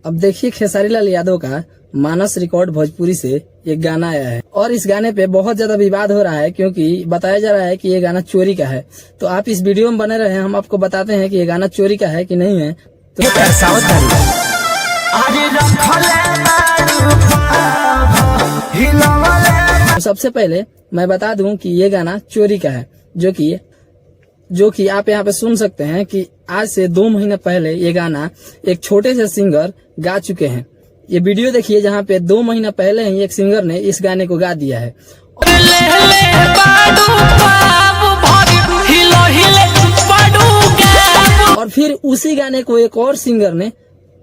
अब देखिए, खेसारी लाल यादव का मानस रिकॉर्ड भोजपुरी से एक गाना आया है और इस गाने पे बहुत ज्यादा विवाद हो रहा है, क्योंकि बताया जा रहा है कि ये गाना चोरी का है। तो आप इस वीडियो में बने रहे, हम आपको बताते हैं कि ये गाना चोरी का है कि नहीं है। तो अरे रखले बारू पाभ हिलवले। तो सबसे पहले मैं बता दूं कि ये गाना चोरी का है, जो कि आप यहाँ पे सुन सकते हैं कि आज से 2 महीने पहले ये गाना एक छोटे से सिंगर गा चुके हैं। ये वीडियो देखिए, जहाँ पे 2 महीना पहले ही एक सिंगर ने इस गाने को गा दिया है। ले ले बाडू पाव भरी हिलो हिले बाडू गाब। और फिर उसी गाने को एक और सिंगर ने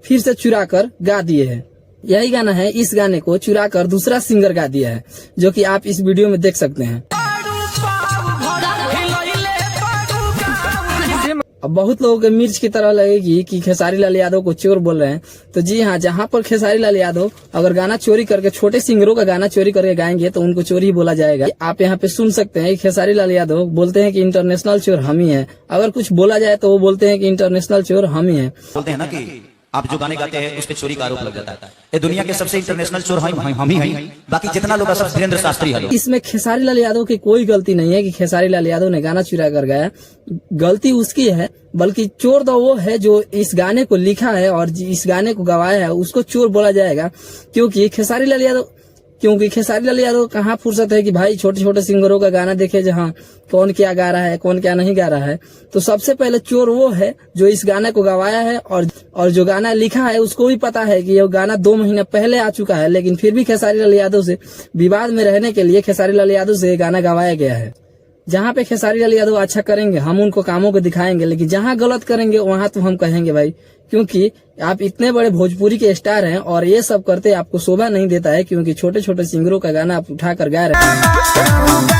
फिर से चुरा कर गा दिए हैं। यही गाना है, इस गाने को चुरा कर दूसरा सिंगर गा दिया है, जो कि आप इस वीडियो में देख सकते हैं। बाडू पाव भरी हिलो हिले बाडू गाब। अब बहुत लोगों के मिर्च की तरह लगेगी कि खेसारी लाल यादव को चोर बोल रहे हैं। तो जी हाँ, जहाँ पर खेसारी लाल यादव अगर गाना चोरी करके, छोटे सिंगरों का गाना चोरी करके गाएंगे, तो उनको चोरी ही बोला जाएगा। आप यहाँ पे सुन सकते हैं कि खेसारी लाल यादव बोलते हैं कि इंटरनेशनल चोर हम ही हैं। अगर कुछ बोला जाए तो वो बोलते हैं कि इंटरनेशनल चोर हम ही हैं। बोलते हैं ना कि आप जो गाने गाते हैं, उस पे चोरी का आरोप लग जाता है। ये दुनिया के सबसे इंटरनेशनल चोर हम ही हैं। बाकी जितना लोग हैं, सब धीरेन्द्र शास्त्री है। इसमें खेसारी लाल यादव की कोई गलती नहीं है कि खेसारी लाल यादव ने गाना चुरा कर गाया। गलती उसकी है, बल्कि चोर तो वो है जो इस गाने को लिखा है और इस गाने को गवाया है, उसको चोर बोला जाएगा। क्योंकि खेसारी लाल यादव कहाँ फुर्सत है कि भाई, छोटे छोटे सिंगरों का गाना देखे, जहाँ कौन क्या गा रहा है, कौन क्या नहीं गा रहा है। तो सबसे पहले चोर वो है जो इस गाने को गवाया है और जो गाना लिखा है, उसको भी पता है कि ये गाना 2 महीना पहले आ चुका है, लेकिन फिर भी खेसारी लाल यादव से विवाद में रहने के लिए खेसारी लाल यादव से ये गाना गवाया गया है। जहाँ पे खेसारी लाल यादव अच्छा करेंगे, हम उनको कामों को दिखाएंगे, लेकिन जहाँ गलत करेंगे, वहां तो हम कहेंगे भाई, क्योंकि आप इतने बड़े भोजपुरी के स्टार हैं और ये सब करते आपको शोभा नहीं देता है, क्योंकि छोटे छोटे सिंगरों का गाना आप उठा कर गा रहे हैं।